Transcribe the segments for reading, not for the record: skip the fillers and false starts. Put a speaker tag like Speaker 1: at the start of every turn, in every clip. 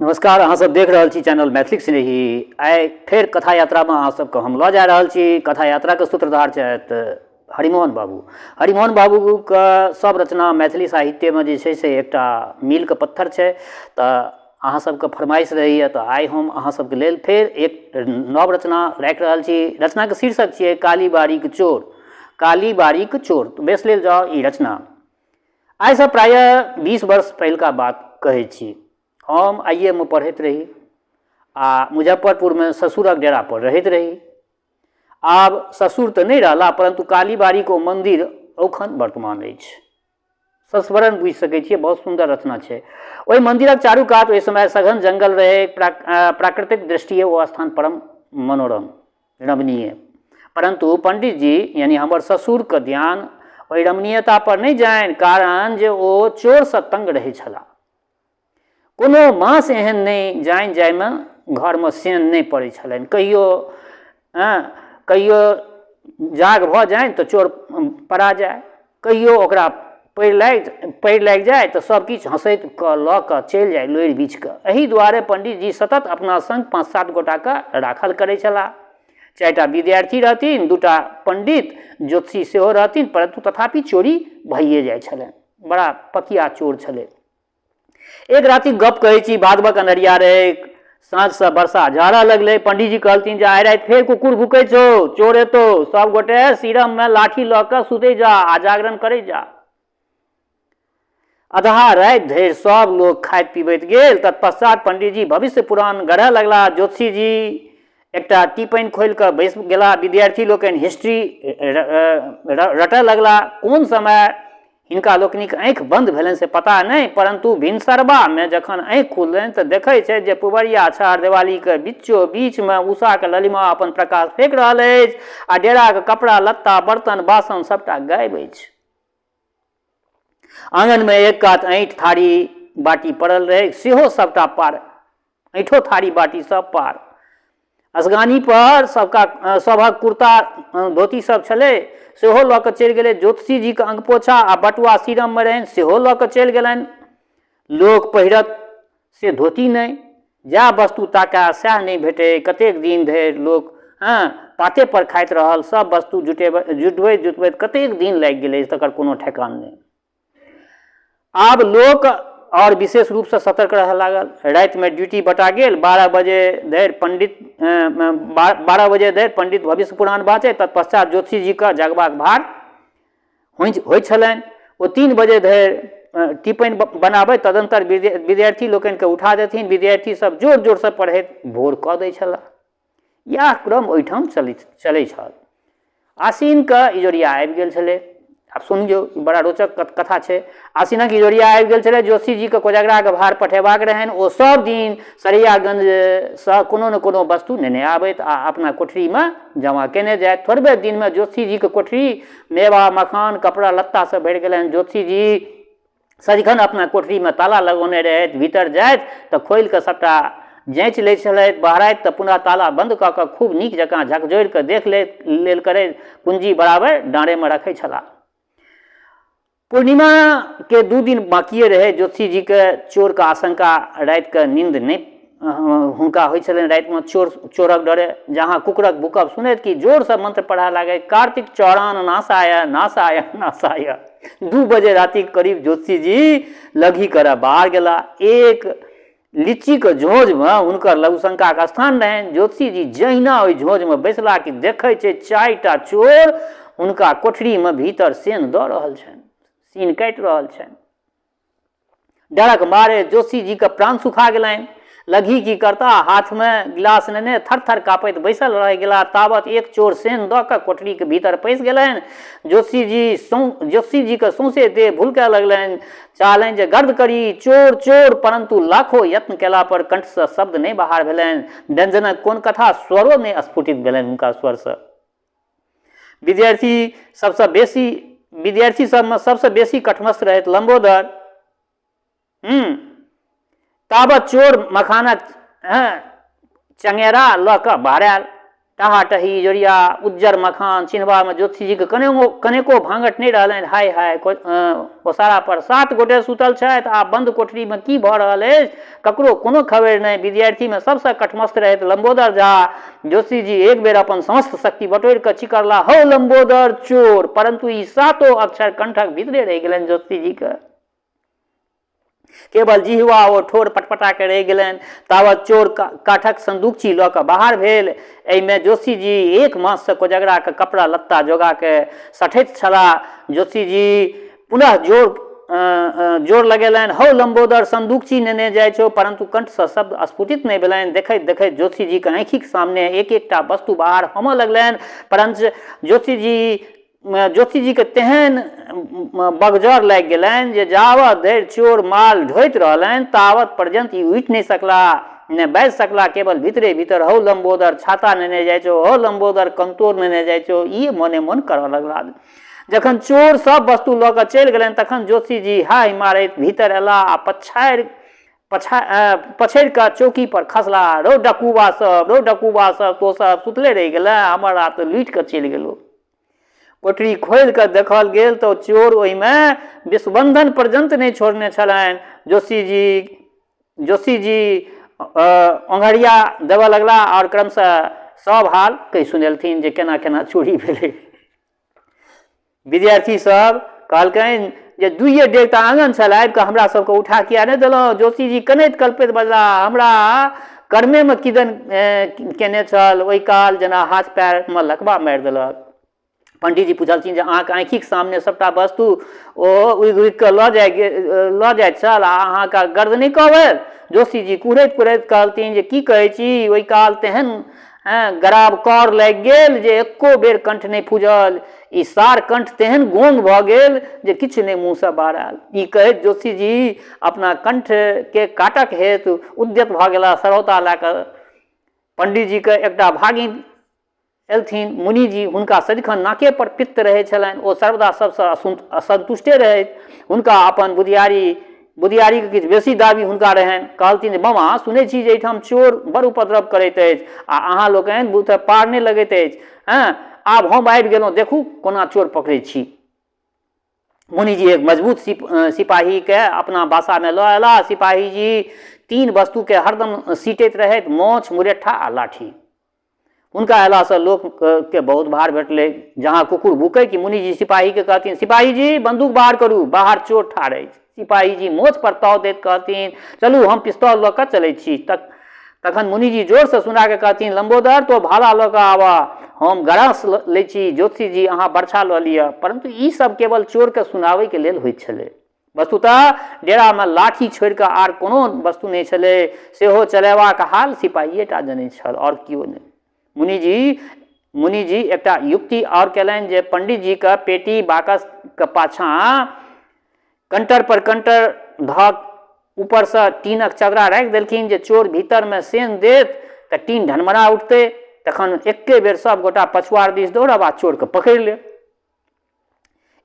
Speaker 1: नमस्कार, अहाँ सब देख रहल छी चैनल मैथिलीक स्नेही। आइ फेर कथा यात्रामे अहाँ सबके हम लऽ जा रहल छी। कथा यात्राके सूत्रधार छथि हरिमोहन बाबू। हरिमोहन बाबूके सब रचना मैथिली साहित्यमे जे छै से एकटा मीलके पत्थर छै। तऽ अहाँ सबके फरमाइश रहैए, तऽ आइ हम अहाँ सबके लेल फेर एक नव रचना राखि रहल छी। रचनाके शीर्षक छियै कालीबाड़ीक चोर। कालीबाड़ीक चोर, तऽ बेस लेल जाउ ई रचना। आइसँ प्रायः 20 वर्ष पहिलुका बात कहै छी। हम आइ ए मे पढ़ैत रही आ मुजफ्फरपुरमे ससुरक डेरापर रहैत रही। आब ससुर तऽ नहि रहला, परन्तु कालीबाड़ीके ओ मन्दिर औखन वर्तमान अछि। संस्मरण बुझि सकै छियै, बहुत सुन्दर रचना छै। ओहि मन्दिरक चारू कात ओहि समय सघन जङ्गल रहै। प्राकृतिक दृष्टिए ओ स्थान परम मनोरम रमणीय, परन्तु पण्डितजी यानी हमर ससुरके ध्यान ओहि रमणीयता पर नहि जानि, कारण जे ओ चोरसँ तंग रहै छलाह। कोनो मास एहन नहि जानि जाहिमे घरमे सेन नहि पड़ै छलनि। कहियो हँ कहियो जाग भऽ जानि तऽ चोर पड़ा जाय, कहियो ओकरा पैर लागि जाय तऽ सब किछु हँसैत कऽ लऽ कऽ चलि जाय लोरि बिछ कऽ। एहि दुआरे पण्डितजी सतत अपना सङ्ग 5-7 गोटाके राखल करै छलाह। 4टा विद्यार्थी रहथिन, 2टा पण्डित ज्योतिषी सेहो रहथिन, परन्तु तथापि चोरी भइए जाइ छलनि। बड़ा पकिया चोर छलै। एक रातिक गप कहै छी। भादवक अन्हरिया रहै, साँझसँ वर्षा झहरऽ लगलै। पंडीजी कहलथिन जे आइ राति फेर कुकुर भुकै छौ, चोर एतौ, सब गोटे सीरममे लाठी लऽ कऽ सुतै जा आ जागरण करै जा। अधहा राति धरि सब लोक खाइत पीबैत गेल। तत्पश्चात पंडीजी भविष्य पुराण गढ़य लगला। ज्योतिषीजी एकटा टीपनि खोलि कऽ बैस गेला। विद्यार्थी लोकनि हिस्ट्री रटय लगला। कोन समय हिनका लोकनिक आँखि बन्द भेलनि से पता नहि, परन्तु भिनसरबामे जखन आँखि खुललनि तऽ देखै छथि जे पुबरिया छहर देवालीके बीचो बीचमे उषाक ललिमा अपन प्रकाश फेक रहल अछि आ डेराक कपड़ा लत्ता बर्तन बासन सबटा गायब अछि। आङनमे एक कात ऐँठ थारी बाटी पड़ल रहै, सेहो सबटा पार, ऐँठो थारी बाटी सब पार। असगानी पर सबका सभक कुर्ता धोती सब छलै, सेहो लऽ कऽ चलि गेलै। ज्योतिषीजीके अंगपोछा आ बटुआ सीरममे रहनि, सेहो लऽ कऽ चलि गेलनि। लोक पहिरत से धोती नहि, जएह वस्तु ताकए सएह नहि भेटै। कतेक दिन धरि लोक हँ पाते पर खाइत रहल। सब वस्तु जुटेबै जुटबैत जुटबैत कतेक दिन लागि गेलै तकर कोनो ठेकान नहि। आब लोक आओर विशेष रूपसँ सतर्क रहय लागल। रातिमे ड्यूटी बटा गेल। 12 बजे धरि पंडित भविष्य पुराण बाँचै, तत्पश्चात ज्योतिषीजीके जगबाक भार होइ छलनि। ओ 3 बजे धरि टिप्पणी बनाबै, तदनन्तर विद्यार्थी लोकनिके उठा देथिन। विद्यार्थी सब जोर जोरसँ पढ़ैत भोर कऽ दै छलाह। इएह क्रम ओहिठाम चलै छल। आसिनके इजोरिया आबि गेल छलै। आब सुनियौ, ई बड़ा रोचक कथा छै। आसिनक इजोरिया आबि गेल छलै। जोशीजीके कोजगराके भार पठेबाक रहनि। ओ सब दिन सरैयागंजसँ कोनो ने कोनो वस्तु नेने आबैत आ अपना कोठरीमे जमा केने जाइत। थोड़बे दिनमे जोशीजीके कोठरी मेवा मखान कपड़ा लत्तासँ भरि गेलनि। जोशीजी सदिखन अपना कोठरीमे ताला लगौने रहथि। भीतर जाइत तऽ खोलि कऽ सभटा जाँचि लै छलथि, बहराइत तऽ पुनः ताला बन्द कऽ कऽ खूब नीक जकाँ झकझोरि कऽ देख लेल करैत, कुंजी बराबर डाँड़ेमे रखै छलाह। पूर्णिमाके 2 दिन बाँकिए रहै। ज्योतिषीजीके चोरके आशंका, रातिके नींद नहि हुनका होइ छलनि रातिमे चोरक डरे। जहाँ कुकुरक भूकब सुनैत कि जोरसँ मंत्र पढ़ऽ लागै, कार्तिक चौरान नासाय नासाय नासाय। 2 बजे रातिक करीब ज्योतिषीजी लघी करऽ बाहर गेला। एक लीचीके झोँझमे हुनकर लघुशंकाके स्थान रहनि। ज्योतिषीजी जहिना ओहि झोँझमे बैसला कि देखै छै 4टा चोर हुनका कोठरीमे भीतर सेन दऽ रहल छनि, सीन काटि रहल छनि। डरक मारे जोशीजीके प्राण सुखा गेलनि। लघी की करता, हाथमे गिलास नेने थर थर काँपैत बैसल रहि गेला। तावत एक चोर सेन दऽ कऽ कोठरीके भीतर पैसि गेलनि। जोशीजीके सौंसे देह भुलकय लगलनि। चाहलनि जे गर्द करी, चोर चोर, परन्तु लाखो यत्न केला पर कंठसँ शब्द नहि बाहर भेलनि। व्यंजनक कोन कथा, स्वरो नहि स्फुटित भेलनि हुनका स्वरसँ। विद्यार्थी सबसँ बेसी विद्यार्थी सबमे सबसँ बेसी कठमस्त रहैत लम्बोदर। ताबत चोर मखानक चंगेरा लऽ कऽ बाहर आयल। टहाटही इजोरिया उज्जर मखान चिन्हबामे ज्योतिषीजीके कनेको कनेको भाँगठ नहि रहलनि। हाय हाय, ओसारापर 7 गोटे सूतल छथि आ बन्द कोठरीमे की भऽ रहल अछि ककरो कोनो खबरि नहि। विद्यार्थीमे सबसँ कठमस्त रहथि लम्बोदर झा। ज्योतिषीजी एक बेर अपन समस्त शक्ति बटोरि कऽ चिकरला, हौ लम्बोदर चोर! परन्तु ई सातो अक्षर कंठक भीतरे रहि गेलनि ज्योतिषीजीके। केवल जिहवा ओ ठोर पटपटा कऽ रहि गेलनि। तावत चोर काठक संदूकची लऽ कऽ बाहर भेल। एहिमे जोशीजी एक माससँ कोजगराके कपड़ा लत्ता जोगा कऽ सठैत छलाह। जोशीजी पुनः जोर जोर लगेलनि, हौ लम्बोदर, संदूकची नेने जाइ छौ। परन्तु कंठसँ शब्द स्फुटित नहि भेलनि। देखैत देखैत जोशीजीके आँखिक सामने एक एकटा वस्तु बाहर होमऽ लगलनि। परञ्च ज्योतिषीजीके तेहन बगजर लागि गेलनि जे जावत धरि चोर माल ढोइत रहलनि तावत पर्यन्त ई उठि नहि सकला ने बाजि सकला। केवल भीतरे भीतर हौ लम्बोदर छाता नेने जाइ छौ, हौ लम्बोदर कंतोर नेने जाइ छौ, ई मने मन करऽ लगला। जखन चोर सब वस्तु लऽ कऽ चलि गेलनि तखन ज्योतिषीजी हाय मारैत भीतर अयला आ पछाड़ि पछा पछड़ि कऽ चौकी पर खसला, रौ डकूबा सब, रौ डकूबा सब, तो सब सुतले रहि गेलै, हमर हाथ लूटि कऽ चलि गेलौ। कोठरी खोलि कऽ देखल गेल तऽ चोर ओहिमे विश्वबंधन पर्यन्त नहि छोड़ने छलनि। जोशीजी जोशीजी ओंघरिया देबऽ लगला आओर क्रमशः सब हाल कहि सुनेलथिन जे केना केना चोरी भेलै। विद्यार्थी सब कहलकनि जे दुइए डेग तऽ आङन छल, आबि कऽ हमरा सबके उठा किया नहि देलहुँ? जोशीजी कनैत कलपैत बजलाह, हमरा कर्मेमे किदन केने छल, ओहि काल जेना हाथ पैरमे लकबा मारि देलक। पंडीजी पुछलखिन जे अहाँके आँखिक सामने सबटा वस्तु ओ उगि उगि कऽ लऽ जाइत छल आ अहाँके गर्द नहि कहबनि? जोशीजी कुहरैत कुहरैत कहलथिन जे की कहै छी, ओहि काल तेहन गराब कर लागि गेल जे एको बेर कंठ नहि फूजल। ई सार कंठ तेहन गोंग भऽ गेल जे किछु नहि मुँहसँ बाहर आयल। ई कहैत जोशीजी अपना कंठके काटक हेतु उद्यत भऽ गेलाह सरौता लए कऽ। पंडीजीके एकटा भागिन एलथिन मुनिजी, हुनका सदिखन नाके पर पित्त रहै छलनि। ओ सर्वदा सबसँ असन्तुष्टे रहथि। हुनका अपन बुधियारी बुधियारीके किछु बेसी दाबी हुनका रहनि। कहलथिन जे मामा, सुनै छी जे एहिठाम चोर बड़ उपद्रव करैत अछि आ अहाँ लोकनि बुते पार नहि लगैत अछि। हँ, आब हम आबि गेलहुँ, देखू कोना चोर पकड़ै छी। मुनिजी एक मजबूत सिपाहीके अपना बासामे लऽ अयलाह। सिपाहीजी 3 वस्तुके हरदम सीटैत रहथि, मोछ, मुरेठा आ लाठी। हुनका अयलासँ लोकके बहुत भार भेटलै। जहाँ कुकुर भूकै कि मुनिजी सिपाहीके कहथिन, सिपाहीजी बन्दूक बाहर करू, बाहर चोर ठाढ़ अछि। सिपाहीजी मोछ पर ताव दैत कहथिन, चलू हम पिस्तौल लऽ कऽ चलै छी। तखन मुनिजी जोरसँ सुना कऽ कहथिन, लम्बोदर तो भाला लऽ कऽ आबह, हम गरास लै छी, ज्योतिषीजी अहाँ बरछा लऽ लिअ। परन्तु ई सब केवल चोरके सुनाबैके लेल होइत छलै। वस्तुतः डेरामे लाठी छोड़ि कऽ आर कोनो वस्तु नहि छलै, सेहो चलेबाक हाल सिपाहिए टा जनैत छल, आओर केओ नहि। मुनिजी मुनिजी एकटा युक्ति आओर कयलनि जे पंडितजीके पेटी बाकसके पाछाँ कंटर पर कंटर धऽ ऊपरसँ टीनक चदरा राखि देलखिन जे चोर भीतरमे सेन देत तऽ टीन ढनमरा उठतै, तखन एके बेर सब गोटा पछुआर दिस दौड़ब आ चोरके पकड़ि लेब।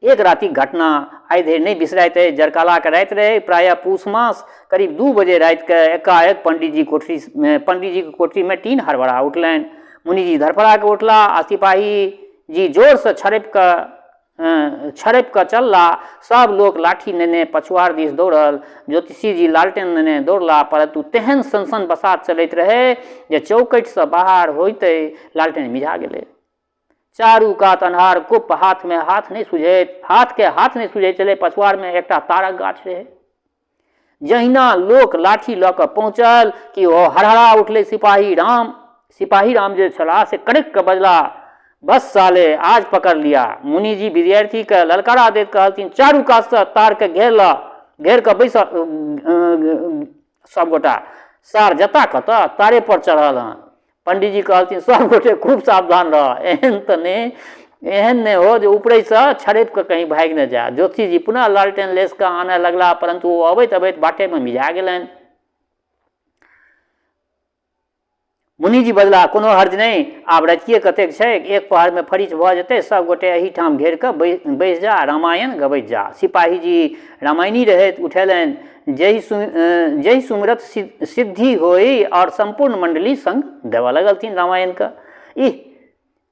Speaker 1: एक रातिक घटना आइ धरि नहि बिसराइत अछि। जड़कालाके राति रहै, प्रायः पूस मास, करीब 2 बजे रातिके एकाएक पंडीजीके कोठरीमे टीन हड़बड़ा उठलनि। मुनिजी धड़फड़ा कऽ उठला आ सिपाही जी जोरसँ छड़पि कऽ चलला। सब लोक लाठी नेने पछुआर दिस दौड़ल। ज्योतिषीजी लालटेन नेने दौड़ला, परन्तु तेहन सनसन बसात चलैत रहै जे चौकठिसँ बाहर होइते लालटेन मिझा गेलै। चारू कात अन्हार कुप, हाथमे हाथ नहि सुझैत, हाथके हाथ नहि सुझैत छलै। पछुआरमे एकटा तारक गाछ रहै। जहिना लोक लाठी लऽ कऽ पहुँचल कि ओ हड़हड़ा उठलै। सिपाही राम जे छलाह से कड़कि कऽ बजला, बस साले आज पकड़ लिया। मुनिजी विद्यार्थीके ललकारा दैत कहलथिन, चारू कातसँ तारके घेर लऽ, घेर कऽ बैस सबगोटा, सार जता कतऽ तारे पर चढ़ल हँ। पंडीजी कहलथिन, सब गोटे खूब सावधान रह, एहन तऽ नहि एहन नहि हो जे ऊपरेसँ छड़पि कऽ कहीं भागि नहि जाय। ज्योतिषीजी पुनः लालटेन लेस कऽ आनय लगलाह, परन्तु ओ अबैत अबैत बाटेमे मिझा गेलनि। मुनिजी बजलाह, कोनो हर्ज नहि, आब रातिए कतेक छैक, एक पहरमे फरिच भऽ जेतै, सब गोटे एहिठाम घेर कऽ बैस जा, रामायण गबैत जा। सिपाहीजी रामायणी रहैत उठेलनि, जहि सुमिरत सिद्धि होई, और सम्पूर्ण मंडली संग देबऽ लगलथिन रामायणके। इह,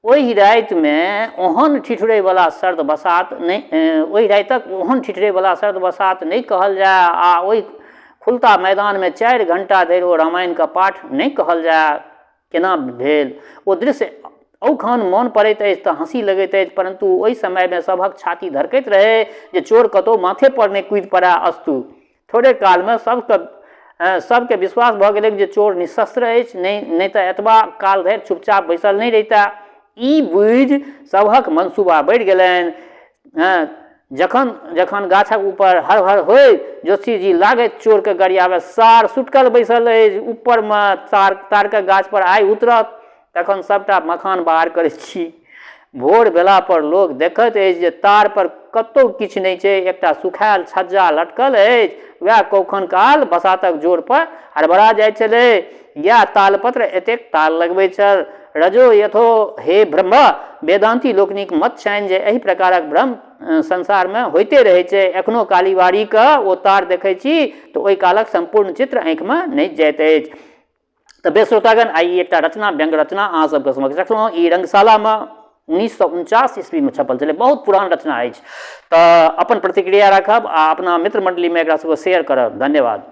Speaker 1: ओहि रातिमे ओहन ठिठुरैवला सर्द बसात नहि, ओहि रातिक ओहन ठिठुरैवला सर्द बसात नहि कहल जाय आ ओहि खुलता मैदानमे 4 घण्टा धरि ओ रामायणके पाठ नहि कहल जाय, केना भेल? ओ दृश्य औखन मोन पड़ैत अछि तऽ हँसी लगैत अछि, परन्तु ओहि समयमे सभक छाती धड़कैत रहै जे चोर कतहु माथे पर नहि कूदि पड़य। अस्तु, थोड़े कालमे सबके सबके विश्वास भऽ गेलैक जे चोर निःशस्त्र अछि, नहि तऽ एतबा काल धरि चुपचाप बैसल नहि रहितए। ई बुझि सभक मनसूबा बढ़ि गेलनि। जखन जखन गाछक ऊपर हर-हर होइत, ज्योतिषीजी लागथि चोरकेँ गरियाबय, सार सुटकल बैसल अछि ऊपरमे, तारक गाछपर आइ उतरत, तखन सभटा मखान बाहर करैत छी। भोर भेलापर लोक देखैत अछि जे तारपर कतहु किछु नहि छै, एकटा सुखायल छज्जा लटकल अछि। वएह कौखन काल बसातक जोरपर हड़बड़ा जाइत छलै। इएह तालपत्र एतेक ताल लगबैत छल। रजो यथो हे ब्रह्म। वेदान्ती लोकनिक मत छनि जे एहि प्रकारक भ्रम संसारमे होइते रहैत छै। एखनो कालीबाड़ीक ओ तार देखैत छी तऽ ओहि कालक सम्पूर्ण चित्र आँखिमे नचि जाइत अछि। तऽ बेस श्रोतागण, आइ ई एकटा रचना, व्यंग्य रचना अहाँ सबके समक्ष रखलहुँ। ई रंगशालामे 1949 ईस्वीमे छपल छलै, बहुत पुरान रचना अछि। तऽ अपन प्रतिक्रिया राखब आ अपना मित्र मण्डलीमे एकरा सबके शेयर करब। धन्यवाद।